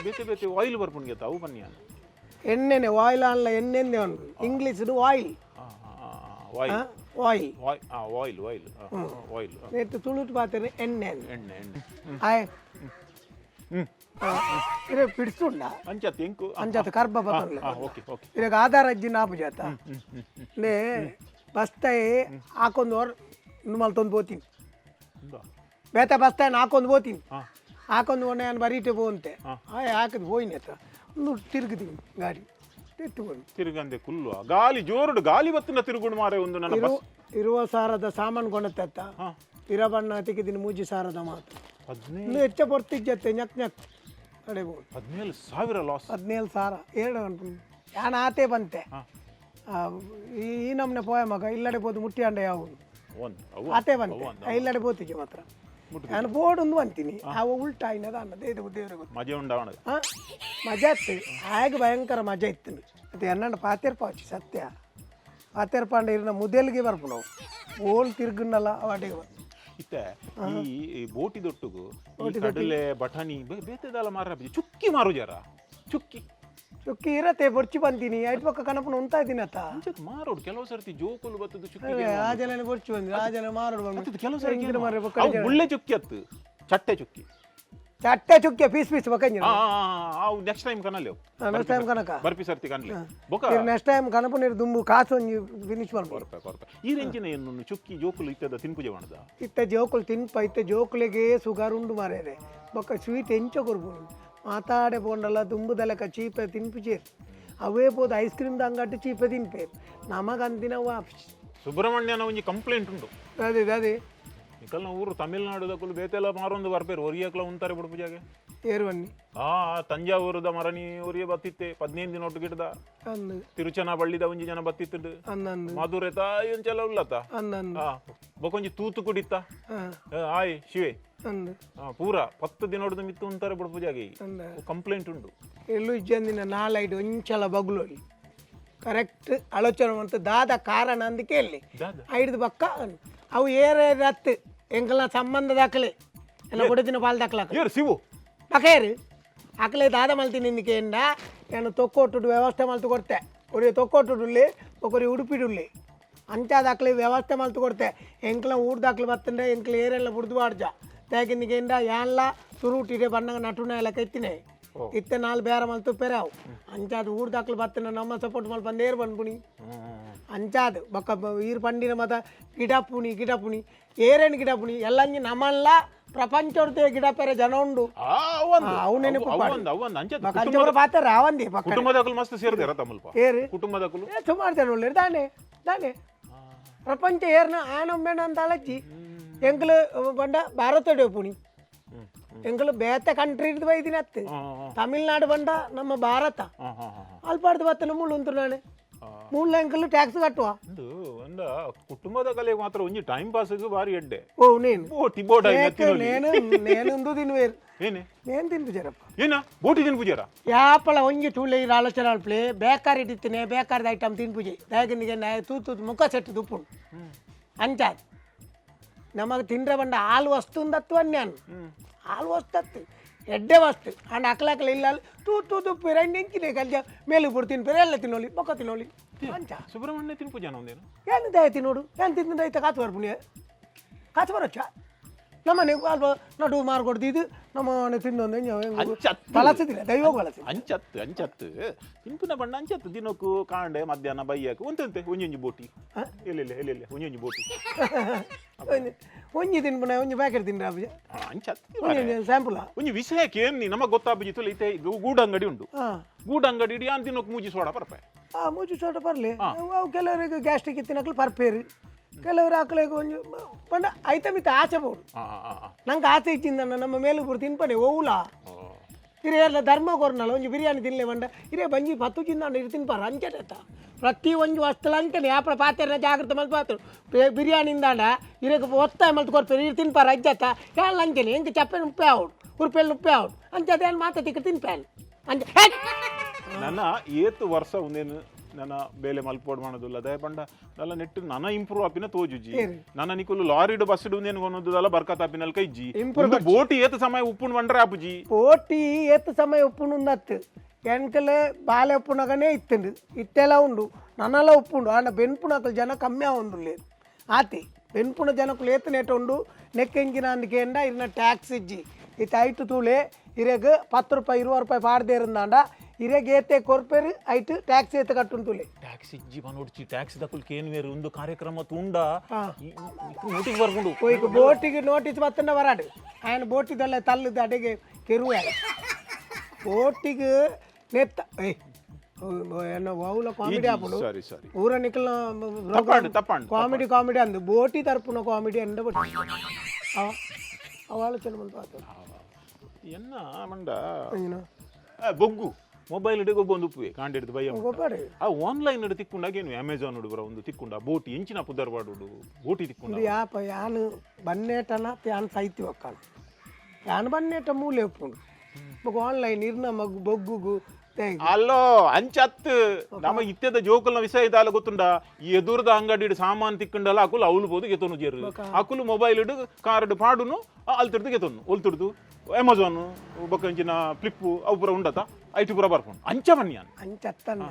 ಬೇತೆ ಬೇತೆ ಆಯಿಲ್ ಬರ್ಪುಂಡು ಅವು ಬನ್ನಿ. ಎಣ್ಣೆನೆ ಆಯಿಲ್ ಆನ್ಲ, ಎಣ್ಣೆಂದೆ ಉಂಡು English oil. Oil. Oil. Oil, oil, oil. ನೆಟ್ಟು ತುಳುಟು ಪಾತೆರೆ ಎಣ್ಣೆ ಅಂದ್. ಎಣ್ಣೆ, ಎಣ್ಣೆ. ಆಯ್ ಇರೆ ಪಿಡ್ಸುಂಡ. ಅಂಚತ್ ಎಂಕು. ಅಂಚಾತ ಕರ್ಬ ಬತ್ತಲ್ಲ. Okay okay. ಇರೆಗ್ ಆಧಾರ ಅಜ್ಜಿ ನಾಪು ಜಾತ ನೇ ಬಸ್ತಾಯಿ ಹಾಕೊಂದು ಹೊರ್ ಮಲ್ತೊಂದು ಪೋತೀನಿ. ಬೇತೆ ಬಸ್ತಾಯಿನ ಹಾಕೊಂದು ಪೋತೀನಿ. ಹಾಕೊಂದು ಒಣ್ಣೆ ನಾನು ಬರೀಟೆ ಪೋಂತೆ. ಆಯ್ ಹಾಕಿದ್ ಹೋಯ್ನಿ ಆತ ಒಂದು ತಿರುಗುದೀನಿ ಗಾಡಿ ತೆತ್ತುಕೊಂಡು. ತಿರುಗಂದೆ ಕುಲ್ಲು ಗಾಲಿ ಜೋರುಡು ಗಾಲಿ ಬತ್ತಿನ ತಿರುಗುಡು ಮಾರೆ ಒಂದು ನನ್ನ ಇರುವ ಬಸ್. ಇರುವ ಸಾರದ ಸಾಮಾನು ಕೊಣತ್ತ ಇರಬಣ್ಣ ತೆಗೆದಿನ ಮೂಜಿ ಸಾರದ ಮಾತು. 17 ಇನ್ನು ಹೆಚ್ಚ ಪೊರ್ತಿಜ್ಜತ್ತೆ ñಕ್ ñಕ್ ತಡೆಬೋದು. 17,000 ಲಾಸ್. 17,000 ಎರಡು ಅನ್ಕೊಂಡು ಯಾನ್ ಆತೆ ಬಂತೆ. ಈ ಈ ನಮ್ನೆ ಪೋಯ ಮಗ ಇಲ್ಲಡೆ ಪೋದು ಮುಟ್ಟಿ ಅಂಡ ಯಾವುದು. ಒಂದು ಅವು ಆತೆ ಬಂತೆ ಇಲ್ಲಡೆ ಪೋತಿಗೆ ಮಾತ್ರ ನಾನು ಬೋರ್ಡ್ ಒಂದು ಅಂತೀನಿ ಅವ ಉಲ್ಟಾ అయినದ ಅನ್ನದೇ ಇದು ದೇವ್ರಿಗೆ ಗೊತ್ತು. ಮಜೆ ಉಂಡಾವಣ. ಆ, ಮಜಾ ಇತ್ತು ಆಗ ಭಯಂಕರ ಮಜಾ ಇತ್ತು. ಅದು ಎನ್ನಂಡ ಪಾತೇರ್ ಪಾಚಿ ಸತ್ಯ ಪಾತೇರ್ ಪಾಂಡ ಇರಿನ ಮುದೆಲ್ಗೆ ಬರ್ಪು ನಾವು ಓಲ್ ತಿರ್ಗುನ್ನಲ್ಲ ವಾಟಿಗೆ ಬರ್ಪು. ಇತ್ತೆ ಈ ಈ ಬೋಟಿ ದೊಟ್ಟುಗು ಈ ಕಡಲೆ ಬಟಾಣಿ ಬೇತೆದೆಲ್ಲ ಮಾರ ಚುಕ್ಕಿ ಮಾರು ಜರ ಚುಕ್ಕಿ. ಚುಕ್ಕಿ ಇರತ್ತೆ ಬೊರ್ಚಿ ಬಂತೀನಿ ಐಟ್ ಪಕ್ಕ ಕನಪನ ಉಂತಾ ಇದ್ದೀನಿ ಅತ್ತ. ಅಂಚತ್ ಮಾರೋಡು ಕೆಲವು ಸರ್ತಿ ಜೋಕುಲು ಬತ್ತದು ಚುಕ್ಕಿ. ಆ ಜನ ಬೊರ್ಚಿ ಬಂದಿ ಆ ಜನ ಮಾರೋಡು ಬಂದು. ಕೆಲವು ಸರ್ತಿ ಎಂಕಿನ ಮಾರ್ರೆ ಬೊಕ್ಕ. ಅವು ಮುಳ್ಳೆ ಚುಕ್ಕಿ ಅತ್ತು ಚಟ್ಟೆ ಚುಕ್ಕಿ. ಚಟ್ಟೆ ಚುಕ್ಕಿ ಪೀಸ್ ಪೀಸ್ ಬಕ್ಕಂಜಿನ. ಅವು ನೆಕ್ಸ್ಟ್ ಟೈಮ್ ಕನಲೆ ಅವು. ನೆಕ್ಸ್ಟ್ ಟೈಮ್ ಕನಕ. ಬರ್ಪಿ ಸರ್ತಿ ಕನಲೆ ಬೊಕ. ನೆಕ್ಸ್ಟ್ ಟೈಮ್ ಕನಪು ನೀರು ದುಂಬು ಕಾಸು ಒಂಜಿ ಫಿನಿಶ್ ಮಾಡ್ಬೋದು. ಕೊರ್ಪೆ ಕೊರ್ಪೆ ಈ ರೆಂಚಿನ ಏನು ಚುಕ್ಕಿ ಜೋಕುಲು ಇತ್ತದ ತಿನ್ಪುಜೆ ಮಾಡದ. ಇತ್ತ ಜೋಕುಲು ತಿನ್ಪ ಇತ್ತ ಜೋಕುಲಿಗೆ ಸುಗರ್ ಉಂಡು ಮಾರೇರೆ ಬೊಕ್ಕ ಸ್ವೀಟ್ ಎಂಚ ಕೊರ್ಪುನು ಮಾತಾಡೆ ಪೋಂಡಲ್ಲ ದುಂಬುದಲೆಕ್ಕ ಚೀಪೆ ತಿನ್ಪು ಚೇರು ಅವೇ ಪೋದು ಐಸ್ ಕ್ರೀಮ್ ಅಂಗಟ್ಟು ಚೀಪೆ ತಿನ್ಪೇರು ನಮಗಂತಿನ ವಾಪಸ್. ಸುಬ್ರಹ್ಮಣ್ಯನ ಒಂಜಿ ಕಂಪ್ಲೇಂಟ್ ಉಂಡು. ಅದೇ ಅದೇ. ನಿಕಲ್ನ ಊರು ತಮಿಳ್ನಾಡುದಕ್ಕೂ ಬೇತೆಲ್ಲ ಮಾರೊಂದು ಬರ್ಪೇರು ಒರಿಯಕ್ಲ ಉಂತಾರೆ ಬಿಡು ಪೂಜಾಗೆ. ಏರುವನ್ನಿ. ಆ ತಂಜಾವೂರದ ಮರನಿ ಒರಿಯ ಬತ್ತಿತ್ತೆ 15 ದಿನ ಒಟ್ಟು ಗಿಡದ. ಅಂದು. ತಿರುಚನಬಳ್ಳಿದ ಒಂಜಿ ಜನ ಬತ್ತಿತ್ತು. ಅಂದಂದು. ಮಧುರೆ ತಾಯಿ ಒಂಚೆಲ್ಲ ಉಲ್ಲತ್ತ. ಅಂದಂದು. ಆ ಬೊಕೊಂಜಿ ತೂತುಕುಡಿತ್ತ. ಹಾಂ. ಆಯ್ ಶಿವೆ. ಅಂದು. ಆ, ಪೂರ 10 ದಿನ ಹೊಡೆದು ಮಿತ್ತು ಉಂತಾರೆ ಬಿಡು ಪೂಜಾಗೆ. ಅಂದ. ಕಂಪ್ಲೇಂಟ್ ಉಂಡು. ಎಲ್ಲೂ ಇಜ್ಜಂದಿನ ನಾಲೈಡು ಒಂಚಲ ಬಗ್ಲೋಲಿ ಕರೆಕ್ಟ್ ಆಲೋಚನೆ ಮಂತು ದಾದ ಕಾರಣ ಅಂದ್ ಕೇಳಿ. ದಾದ? ಐಡ್ದು ಬಕ್ಕ ಅವು ಏರ ರತ್ತು ಎಂಕಲ್ನ ಸಂಬಂಧ ದಾಖಲೆ ಎಲ್ಲ ಕೊಡದಿನ ಪಾಲ್ ದಾಖಲಾಕ. ಏರು ಶಿವು. ಬಕೇರು ಅಕಲೆ ದಾದ ಮಲ್ತೀನಿ ನಿಂದಿಕೆಯಿಂದ ನಾನು ತೊಕ್ಕೊಟ್ಟು ವ್ಯವಸ್ಥೆ ಮಲ್ತು ಕೊಡ್ತೆ ಒರಿ ತೊಕ್ಕೊಟ್ಟುಡುಳ್ಳಿ ಒಕೊರಿ ಉಡುಪಿಡುಳ್ಳಿ ಅಂಚ ದಾಖಲೆ ವ್ಯವಸ್ಥೆ ಮಲ್ತು ಕೊಡ್ತೆ ಎಂಕ್ಲ ಊರು ದಾಖಲೆ ಬತ್ತಂಡೆ ಎಂಕ್ಲ ಏರೆಲ್ಲ ಬುಡ್ದು ಬಾಡ್ಜ ತೇಕಿಂದಿಕೆಯಿಂದ ಯಾನ್ಲ ಸುರುಟಿಡೆ ಬಣ್ಣಗ ನಟುನ ಎಲ್ಲ ಕೈತಿನೇ ಇತ್ತೆ ನಾಲ್ ಬೇರೆ ಮಲ್ತು ಪೆರಾವು ಅಂಚಾದ ಊರು ದಾಖಲೆ ಬತ್ತಂಡೆ ನಮ್ಮ ಸಪೋರ್ಟ್ ಮಲ್ಪ ನೇರು ಬಂದ್ಪುಣಿ ಅಂಚಾದ ಬೊಕ್ಕ ಈರ್ ಪಂಡಿನ ಮತ ಗಿಡಪುಣಿ ಗಿಡಪುಣಿ ಏರೇನು ಗಿಡಪುಣಿ ಎಲ್ಲಂಜಿ ನಮ್ಮಲ್ಲ ಪ್ರಪಂಚೊಡ್ದು ಗಿಡಪೆರೆ ಜನ ಉಂಡು. ಆ, ಅವಂದು. ಆ, ಅವು ನೆನಪು ಪಾಡು. ಅವಂದು ಅವಂದು ಅಂಚೆ. ಬೊಕ್ಕ ಅಂಚೆ ಪಾತ್ರ ರಾವಂದಿ ಪಕ್ಕ. ಕುಟುಂಬದಕುಲು ಮಸ್ತ್ ಸೇರ್ದಾರ ತಮ್ಮಲ್ಪ. ಏರು? ಕುಟುಂಬದಕುಲು. ಏ, ಸುಮಾರು ಜನ ಉಳ್ಳೇರು ದಾನೆ ದಾನೆ ಪ್ರಪಂಚ ಏರ್ನ ಆನೊಮ್ಮೆನ ಅಂತ ಅಲಜ್ಜಿ ಎಂಕ್ಲು ಬಂಡ ಭಾರತಡೆ ಪುಣಿ ಎಂಕ್ಲು ಬೇತೆ ಕಂಟ್ರಿ ಹಿಡ್ದು ಬೈದಿನ ಅತ್ತು ತಮಿಳ್ನಾಡು ಬಂಡ ನಮ್ಮ ಭಾರತ. ಅಲ್ಪಾಡ್ದು ಬತ್ತನ ಮುಳ್ಳು ಉಂಟು ನಾನೆ ಮುಳ್ಳು ಎಂಕಲು ಟ್ಯಾಕ್ಸ್ ಕಟ್ಟುವ. ಒಂದು ಒಂದ ಕುಟುಂಬದ ಕಲೆ ಮಾತ್ರ ಒಂಜಿ ಟೈಮ್ ಪಾಸ್ ಬಾರಿ ಎಡ್ಡೆ. ಓ ನೇನು. ಬೋಟಿ ಬೋಟ. ನೇನು ನೇನುಂದು ತಿನ್ನುವೇರು. ಏನೇ? ನೇನು ತಿನ್ಪುಜಾರಪ್ಪ. ಏನ ಬೋಟಿ ತಿನ್ ಪೂಜಾರ? ಯಾಪಲ ಒಂಜಿ ತೂಲೆ ಇರ ಆಲೋಚನೆ ಅಲ್ಪ್ಲೆ ಬೇಕಾರಿ ಇಟ್ಟಿತ್ತನೆ ಬೇಕಾರದ ಐಟಮ್ ತಿನ್ಪುಜೆ ದಾಯಕನಿಗೆ ತೂ ತೂತು ಮುಖ ಸೆಟ್ಟು ದುಪ್ಪುಂಡು ಅಂಚಾದ್ ನಮಗೆ ತಿಂಡ್ರೆ ಬಂಡ ಹಾಲು ವಸ್ತು ಉಂದತ್ತು ಅನ್ಯಾನ್ ಹಾಲು ವಸ್ತತ್ತು ಎಡ್ಡೆ ವಸ್ತು ಅಂಡ್ ಅಕ್ಲ ಇಲ್ಲ ತೂ ತೂ ತುಪ್ಪು ಎಂಕಿನೆ ಕಲ್ಜ ಮೇಲು ಪುಡು ತಿನ್ಪೇರೆ ಎಲ್ಲ ತಿನ್ನೋಲಿ ಬೊಕ್ಕ ತಿನ್ನೋಲಿ ಅಂಚ. ಸುಬ್ರಹ್ಮಣ್ಯ ತಿನ್ ಪೂಜಾನ ಒಂದೇನು? ಏನು ದಯ ತಿನ್ನೋಡು ಏನು ತಿಂದ ಐತೆ ಕಾಸು ಬರ್ಪುಣಿ ಕಾಸು ಬರೋಚ್ಚ ನಮ್ಮನೆ ಅಲ್ಪ ನಡು ಮಾರ್ಕೊಡ್ದು ಇದು ನಮ್ಮ ಮನೆ ತಿನ್ನೊಂದು ಅಂಚತ್ತು. ಬಳಸದಿಲ್ಲ ದೈವ ಬಳಸಿಲ್ಲ. ಅಂಚತ್ತು ಅಂಚತ್ತು ತಿನ್ಪುನ ಬಣ್ಣ ಅಂಚತ್ತು ದಿನಕ್ಕೂ ಕಾಂಡೆ ಮಧ್ಯಾಹ್ನ ಬೈಯಕ್ಕೆ ಒಂತಂತೆ ಒಂಜೊಂಜಿ ಬೋಟಿ ಎಲ್ಲೆಲ್ಲ ಎಲ್ಲೆಲ್ಲ ಒಂಜೊಂಜಿ ಬೋಟಿ. ಒಂಜಿ ಒಂಜಿ ತಿನ್ಪುನ ಒಂಜಿ ಪ್ಯಾಕೆಟ್ ತಿನ್ರ ಅಬ್ಬುಜ. ಆ, ಅಂಚತ್ತು. ಒಂಜಿ ಸ್ಯಾಂಪಲ್. ಒಂಜಿ ವಿಷಯಕ್ಕೆ ಏನ್ ನಮಗೆ ಗೊತ್ತಾಪುಜಿ ತುಲೆ ಇತ್ತೆ ಗೂಡಂಗಡಿ ಉಂಡು. ಹಾಂ. ಗೂಡಂಗಡಿ ಇಡಿ ಆನ್ ದಿನಕ್ಕೆ ಮೂಜಿ ಸೋಡ ಪರ್ಪೆ. ಆ ಮೂಜಿ ಸೋಟ ಪರ್ಲಿ ಅವು ಕೆಲವರಿಗೆ ಗ್ಯಾಸ್ಟ್ರಿಕ್ ಇತ್ತಿನಕ್ಲು ಪರ್ಪೇರು ಕೆಲವರು ಆಕಳಿಗೆ ಒಂಜಿ ಪಂಡ ಐತ ಮಿತ್ತ ಆಸೆ ಬೋಡು. ಆ, ಆ, ಆ. ನಂಗೆ ಆಸೆ ಇಚ್ಚಿಂದ ನಮ್ಮ ಮೇಲು ಪೂರ ತಿನ್ಪನೆ ಓವುಲಾ. ಓ. ಇರೇ ಎಲ್ಲ ಧರ್ಮ ಕೊರ್ನಲ್ಲ ಒಂಜಿ ಬಿರಿಯಾನಿ ತಿನ್ಲೆ ಬಂಡ ಇರೇ ಬಂಜಿ ಪತ್ತು ಚಿಂದ ಇರು ತಿನ್ಪಾರ ಅಂಚೆ ಪ್ರತಿ ಒಂಜಿ ವಸ್ತುಲ ಅಂಚನೆ ಯಾಪಡ ಪಾತೆರ್ನ ಜಾಗ್ರತೆ ಮಲ್ತು ಪಾತ್ರ ಬಿರಿಯಾನಿ ಇಂದಾಂಡ ಇರಕ್ಕೆ ಒತ್ತಾಯ ಮಲ್ತು ಕೊರ್ಪೇರು ಇರು ತಿನ್ಪಾರ ಅಜ್ಜತ್ತ ಹೇಳ ಅಂಚನೆ ಎಂಕ್ ಚಪ್ಪೆ ಉಪ್ಪೆ ಆವಡು ಉರುಪೆಲ್ಲ ಉಪ್ಪೆ ಆವಡು ಅಂಚೆ ಅದೇನು ಮಾತಾ ತಿಕ್ಕ ತಿನ್ಪಾನು ಅಂಚೆ ಹೇ! ನನ್ನ ಏತು ವರ್ಷ ಒಂದೇನು ನನ್ನ ಬೇಲೆ ಮಲ್ಪೋಡ್ ಮಾಡೋದಿಲ್ಲ ದಯ ಪಂಡ ನಲ್ಲ ನೆಟ್ ನನ ಇಂಪ್ರೂವ್ ಆಪಿನ ತೋಜುಜಿ. ನನ್ನ ನಿಕುಲು ಲಾರಿಡ್ ಬಸ್ ಏನು ಕೊನೊಂದುದಲ್ಲ ಬರ್ಕತ್ ಆಪಿನಲ್ಕ ಇಜ್ಜಿ. Improve. ಉಂದು ಬೋಟಿ ಏತ ಸಮಯ ಉಪ್ಪುನ್ ಬಂಡ್ರೆ ಆಪುಜಿ. పోటీ ఏత సమయం ఉప్పునుందత్తు వెనకలే బాలే ఉప్పునగానే ఇత్తుండు ఇత్తెలా ఉండు నన్నలా ఉప్పుండు ఆడ బెన్పునకలు జన కమ్మే ఉండు లేదు ఆతి బెన్పున జనకులు ఏతనేట ఉండు నెక్కెంకినాందుకేండ ఇరిన ట్యాక్స్ ఇజ్జి ఇత ఐటు తూలే ఇరేగు 10 ರೂಪಾಯಿ 20 ರೂಪಾಯಿ ಪಾಡ್ದೇ ಇರಂದಾಂಡ ಇರೇಗ್ ಏತೆ ಕೊರ್ಪೇರು ಐಟು ಟ್ಯಾಕ್ಸ್ ಏತ ಕಟ್ಟುಂತುಲೆ. ಟ್ಯಾಕ್ಸ್ ಇಜ್ಜಿ ಬನೋಡ್ಚಿ, ಟ್ಯಾಕ್ಸ್ ದಕುಲ್ ಕೇನ್ ವೇರು ಒಂದು ಕಾರ್ಯಕ್ರಮ ತುಂಡ ನೋಟಿಸ್ ಬರ್ಕೊಂಡು. పోయికు బోటికి నోటీస్ వస్తున్న వరాడు ఆయన బోటి దొల్ల తల్లు అడిగే కెరువు బోటికి నెత్త ఏయ్, ఓ కామెడీ అప్పుడు ಸಾರಿ ಸಾರಿ. ಊರ ನಿಖಲ. ತಪ್ಪಂಡು ತಪ್ಪಂಡು. కామెడీ కామెడీ అందు బోటి తరపున కామెడీ ఎండబట్టి ఆలోచన ముందు ಎನ್ನ ಮಂಡ ಬೊಗ್ಗು ಮೊಬೈಲ್ ಇಡಗೊ ಬಂದು ಉಪ್ಪುವೆ ಕಾಂಡೆಡ್ದು ಭಯ. గొప్పడు. ಆ ಆನ್ಲೈನ್ ಇಡು ತಿಕ್ಕೊಂಡಾಗ ಏನು ಅಮೆಜಾನ್ ಉಡು ಒಂದು ತಿಕ್ಕೊಂಡ ಬೋಟಿ ಎಂಚಿನ ಪುದರ್ ಬಾಡುಡು ಬೋಟಿ ತಿಕ್ಕೊಂಡ. ఇది యాప యాను బన్నేటన యాన్ సైతి ఒక్కను యాన్ బన్నేట మూలే ఉప్పుండు ఒక ఆన్లైన్ ఇర్న మగ్గు బొగ్గుగు తేగు. ಅಲ್ಲೋ ಅಂಚತ್ ನಮ್ಮ ಇತ್ಯದ ಜೋಕುಲ್ನ ವಿಷಯ ಇದಾಲ ಗೊತ್ತುಂಡ, ಈ ಎದುರದ ಅಂಗಡಿ ಸಾಮಾನ್ ತಿಕ್ಕಂಡಲ್ಲ ಅಕುಲು ಅವಳು ಬೋದು ಗೆತೊನು ಜೇರು ಅಕುಲು ಮೊಬೈಲ್ ಇಡು ಕಾರ್ ಪಾಡುನು ಅಲ್ತಿಡ್ದು ಗೆತೊನು ಒಲ್ತಿಡ್ದು ಅಮೆಜಾನ್ ಬೊಕ್ಕಂಚಿನ ಫ್ಲಿಪ್ಪು ಅವು ಪೂರ ಉಂಡತ ಐಟಿ ಪೂರ ಬರ್ಪುಂಡು ಅಂಚ ಬನ್ನಿ. ಅಂಚತ್ತನ್ನ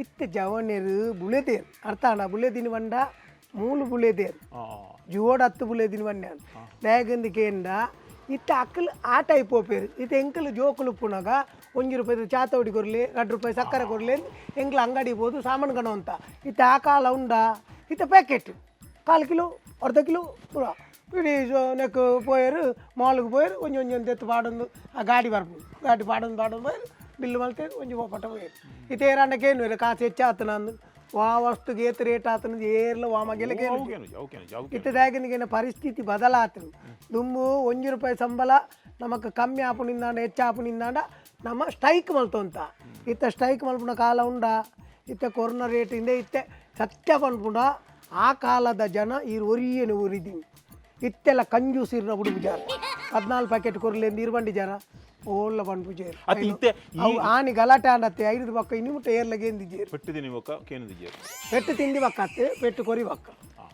ಇತ್ತ ಜವನೇರು ಬುಳೆದೇರು ಅರ್ಥ ಬುಳೆದಿನ ಬಂಡ ಮೂಲು ಬುಳೆದೇರು ಜೋಡ್ ಹತ್ತು ಬುಳೆದಿನ ಬಂಡ ದಾಗಂದಿಕೇಂಡ ಇತ್ತ ಅಕ್ಕಲು ಆ ಟೈಪ್ ಪೋಪೇರು ಇತ್ತ ಎಂಕಲು ಜೋಕುಲು ಉಪ್ಪುನಾಗ 1 ರೂಪಾಯಿ ಚಾತವಡಿ ಕೊರ್ಲಿ 2 ರೂಪಾಯಿ ಸಕ್ಕರೆ ಕೊರ್ಲಿ ಎಂಕ್ಲು ಅಂಗಡಿ ಬೋದು ಸಾಮಾನು ಕಣ ಅಂತ. ಇತ್ತ ಆ ಕಾಲ ಉಂಡ ಇತ್ತ ಪ್ಯಾಕೆಟ್ ಕಾಲು ಕಿಲೋ ಅರ್ಧ ಕಿಲೋ ಪೂರ ಇಡೀ ನೆಕ್ ಪೋಯರು ಮಾಲ್ಗೆ ಪೋಯರು ಒಂಜಿ ಒಂಜಿ ಒಂದು ಎತ್ತು ಪಾಡೊಂದು ಆ ಗಾಡಿ ಬರ್ಪುಂಡು ಗಾಡಿ ಪಾಡೊಂದು ಪಾಡೊಂದು ಪೋಯರು ಬಿಲ್ಲು ಮಲ್ತೇರು ಒಂಜಿ ಪೋಪಟ ಪೋಯರು ಇತ್ತ ಏರಾಂಡಕೇನು ಬೇರೆ ಕಾಸು ಹೆಚ್ಚಾತನ ಅಂದು ವಾ ವಸ್ತುಗೆ ಏತ್ ರೇಟ್ ಆತನ ಏರ್ಲ ವಾ ಮಗೆಲಕೇನು. ಓಕೆ. ಇತ್ತದಾಗಿನ ಪರಿಸ್ಥಿತಿ ಬದಲಾತು. ದುಂಬು 1 ರೂಪಾಯಿ ಸಂಬಳ ನಮಕ್ ಕಮ್ಮಿ ಆಪುನಿಂದಾಂಡ ಹೆಚ್ಚಾಪುನಿಂದಾಂಡ ನಮ್ಮ ಸ್ಟ್ರೈಕ್ ಮಲ್ತೊಂತ. ಇತ್ತ ಸ್ಟ್ರೈಕ್ ಮಲ್ಪುನ ಕಾಲ ಉಂಡ ಇತ್ತ ಕೊರೋನಾ ರೇಟ್ ಇಂದ ಇತ್ತೆ ಸತ್ಯ ಪನ್ಪುಂಡ ಆ ಕಾಲದ ಜನ ಈ ಒರಿಯನು ಒರಿದಿನಿ ಇತ್ತೆಲ್ಲ ಕಂಜೂಸಿರ್ನ ಉಡುಪು ಜಾರ 14 ಪ್ಯಾಕೆಟ್ ಕೊರ್ಲೇಂದು ಇರ್ಬಂಡಿ ಜನ ಓಲ್ಲ ಪನ್ಪು ಜೇರು. ಅತಿ ಇತ್ತೆ ಅವು ಆನಿ ಗಲಾಟೆ ಆಂಡತ್ತೆ ಐದು ಪಕ್ಕ ಇನ್ನು ಮುಟ್ಟ ಏರ್ಲಗೇಂದಿ ಜೇರು. ಪೆಟ್ಟಿದ್ದೀನಿ ಒಕ್ಕ ಕೇನದಿ ಜೇರು. ಪೆಟ್ಟು ತಿಂಡಿ ಬಕ್ಕತ್ತೆ ಪೆಟ್ಟು ಕೊರಿ ಬಕ್ಕ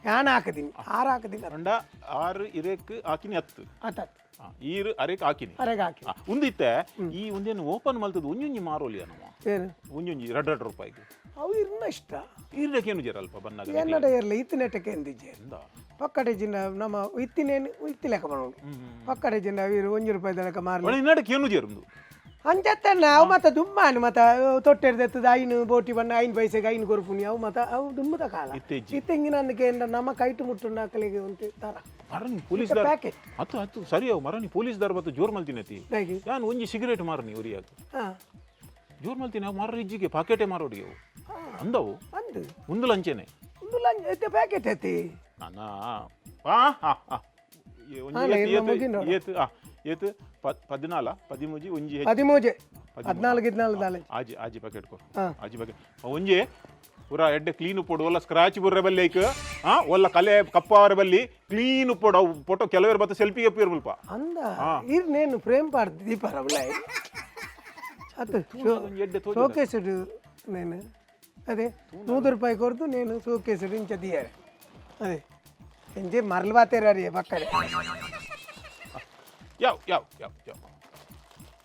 ಯಾನ್ ಹಾಕದಿನಿ ಆರು ಹಾಕದಿನಿ. ಅಂಡ ಆರು ಇರೇಕ್ ಹಾಕಿನಿ ಹತ್ತು. ಆತ. ಈರು ಅರೇಕ್ ಹಾಕಿನಿ. ಅರೆಗೆ ಹಾಕಿ. ಉಂದಿತ್ತೆ ಈ ಒಂದೇನು ಓಪನ್ ಮಲ್ತದ ಒಂಜೊಂಜಿ ಮಾರೋಲಿಯ ನಮ್ಮ. ಏನು? ಒಂಜೊಂಜಿ 2 2 ರೂಪಾಯಿಗೆ. ಅವು ಇರ್ನ ಇಷ್ಟ. ಈರಕ್ಕೆ ಏನು ಜೇರು ಅಲ್ಪ ಬನ್ನಾಗ. ಎನ್ನಡ ಇರಲಿ ಇತ್ತಿನೆಟ್ಟಕ್ಕೆ ಎಂದಿಜ್ಜೆ ಪಕ್ಕಡೆ ಜಿನ್ನ ನಮ್ಮ ಇತ್ತಿನೇನು ಇತ್ತಿ ಲೆಕ್ಕ ಮಾಡೋದು ಪಕ್ಕಡೆ ಜಿನ್ನ ಇರು 1 ರೂಪಾಯಿ ಲೆಕ್ಕ ಮಾರಲಿ. ಇನ್ನಡಕ್ಕೆ ಏನು ಜೇರು ಉಂದು. ಅಂಚತ್ತಣ್ಣ ಅವು ಮತ್ತೆ ದುಮ್ಮಾನು ಮತ್ತೆ ತೊಟ್ಟೆಡ್ದೆತ್ತದ ಐನು ಬೋಟಿ ಬಣ್ಣ ಐನು ಪೈಸೆಗೆ ಐನು ಕೊರ್ಪುನಿ ಅವು ಮತ್ತೆ ಅವು ದುಮ್ಮದ ಕಾಲ. ಇತ್ತೀಚೆ. ಇತ್ತೆಂಗಿನ ಅಂದಕ್ಕೆ ನಮ್ಮ ಕೈಟು ಮುಟ್ಟುಂಡ ಆಕಲಿಗೆ ಒಂದು ತರ. ಮರನಿ ಪೊಲೀಸ್ ದಾರ್ ಪ್ಯಾಕೆಟ್. ಹತ್ತು ಹತ್ತು ಸರಿ ಅವು ಮರನಿ ಪೊಲೀಸ್ ದಾರ್ ಬತ್ತು ಜೋರ್ ಮಲ್ತಿನತಿ. ಹೇಗೆ? ನಾನು ಒಂಜಿ ಸಿಗರೇಟ್ ಮಾರನಿ ಉರಿಯಾಗ. ಹಾಂ. ಜೋರ್ ಮಲ್ತಿನ ಮಾರ ಇಜ್ಜಿಗೆ ಪಾಕೆಟೇ ಮಾರೋಡಿಗೆ ಅವು ಅಂದವು. ಅಂದು. ಒಂದು ಲಂಚೆನೆ. ಒಂದು ಲಂಚ ಇತ್ತೆ ಪ್ಯಾಕೆಟ್ ಐತಿ. ನನ್ನ ಆ ಆ ಆ ಈ ಒಂಜಿ ಹಾ, ಏತ್ ಇರ್ನ ಏತ್ ಮುಗಿನೋಡ. ಏತ್ ಆ ಏತ್ ಪದಿನಾಲ ಪದಿಮೂಜಿ ಒಂಜಿ ಹೆಚ್ಚು. ಪದಿಮೂಜೆ 14 14 ದಾಲೆ. ಆಜಿ ಆಜಿ ಪ್ಯಾಕೆಟ್ ಕೊಡು. ಹಾ. ಆಜಿ ಪ್ಯಾಕೆಟ್ ಒಂಜಿ ಪೂರ ಎಡ್ಡೆ ಕ್ಲೀನ್ ಉಪ್ಪೋಡು ಒಲ್ಲ ಸ್ಕ್ರಾಚ್ ಬುರ್ರೆ ಬಲ್ಲಿ ಐಕ್ ಆ ಒಲ್ಲ ಕಲೆ ಕಪ್ಪಾವರೆ ಬಲ್ಲಿ ಕ್ಲೀನ್ ಉಪ್ಪೋಡು ಅವು ಫೋಟೋ ಕೆಲವರು ಬತ್ತ ಸೆಲ್ಫಿ ಎಪ್ಪಿರ್ ಮುಲ್ಪ. ಅಂದ ಇರ್ ನೇನು ಫ್ರೇಮ್ ಪಾಡ್ದು ದೀಪಾರ ಬುಲಾಯಿ ಅದು ಒಂಜಿ ಎಡ್ಡೆ ತೋಜುಂಡು. ಸೋಕೇಸುಡು నేను ಅದೇ 100 ರೂಪಾಯಿ ಕೊಡ್ದು నేను ಸೋಕೇಸುಡು ಇಂಚ ದಿಯಾರೆ ಅದೇ ಇಂಚೆ ಮರಳು ಬಾತೇರಿ ಪಕ್ಕಡೆ. ಯಾವ ಯಾವ ಯಾವ ಯಾವ?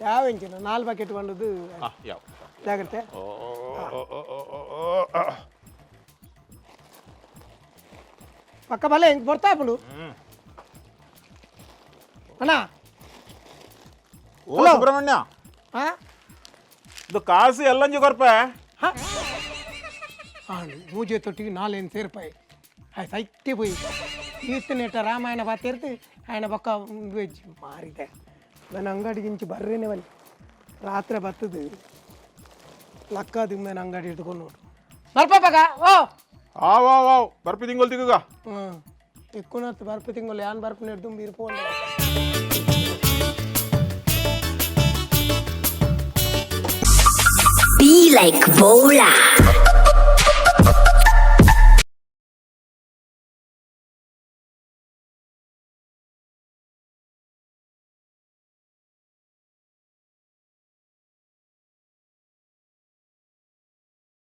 ಯಾವ ಇಂಚಿನ 4 ಪ್ಯಾಕೆಟ್ ಬಂದದ್ದು. ಆ ಯಾವ. ಜಾಗ್ರತೆ. ಓ ಓ ಓ ಓ ಓ ಓ ಆ. ಪಕ್ಕ ಬಲೆ ಹಿಂಗೆ ಬರ್ತಾ ಬಿಡು ಅಣ್ಣ. ಓ ಸುಬ್ರಹ್ಮಣ್ಯ. ಹಾ. ಇದು ಕಾಸು ಎಲ್ಲಂಜಿ ಕೊರ್ಪ. ಮೂಜೆ ತೊಟ್ಟಿಗೆ ನಾಲೇನು ಸೇರ್ಪಾಯಿ ಸೈತೆ ಪೋಯಿ ಈತನೇಟ ರಾಮಾಯಣ ಬಾತೇರ್ತು ఆయన ಪಕ್ಕ ವೆಜ್ ಮಾರಿದೆ ನಾನು ಅಂಗಡಿಗಿಂಚಿ ಬರ್ರೇನೆ ಬನ್ನಿ ರಾತ್ರಿ ಬತ್ತದು ಲಕ್ಕದು ನಾನು ಅಂಗಡಿ ಇಟ್ಕೊಂಡು ನೋಡು ಬರ್ಪಾಗ ಓ. ಆವ್ ಆವ್ ಆವ್ ಬರ್ಪಿ ತಿಂಗಳು ತಿಗ್ಗ. ಹ್ಞೂ ఎక్కువ ಬರ್ಪು ತಿಂಗಳು ಯಾನ್ ಬರ್ಪು ನೆಡ್ದು ಬೀರ್ಪೋಂಡ. Be like Bola.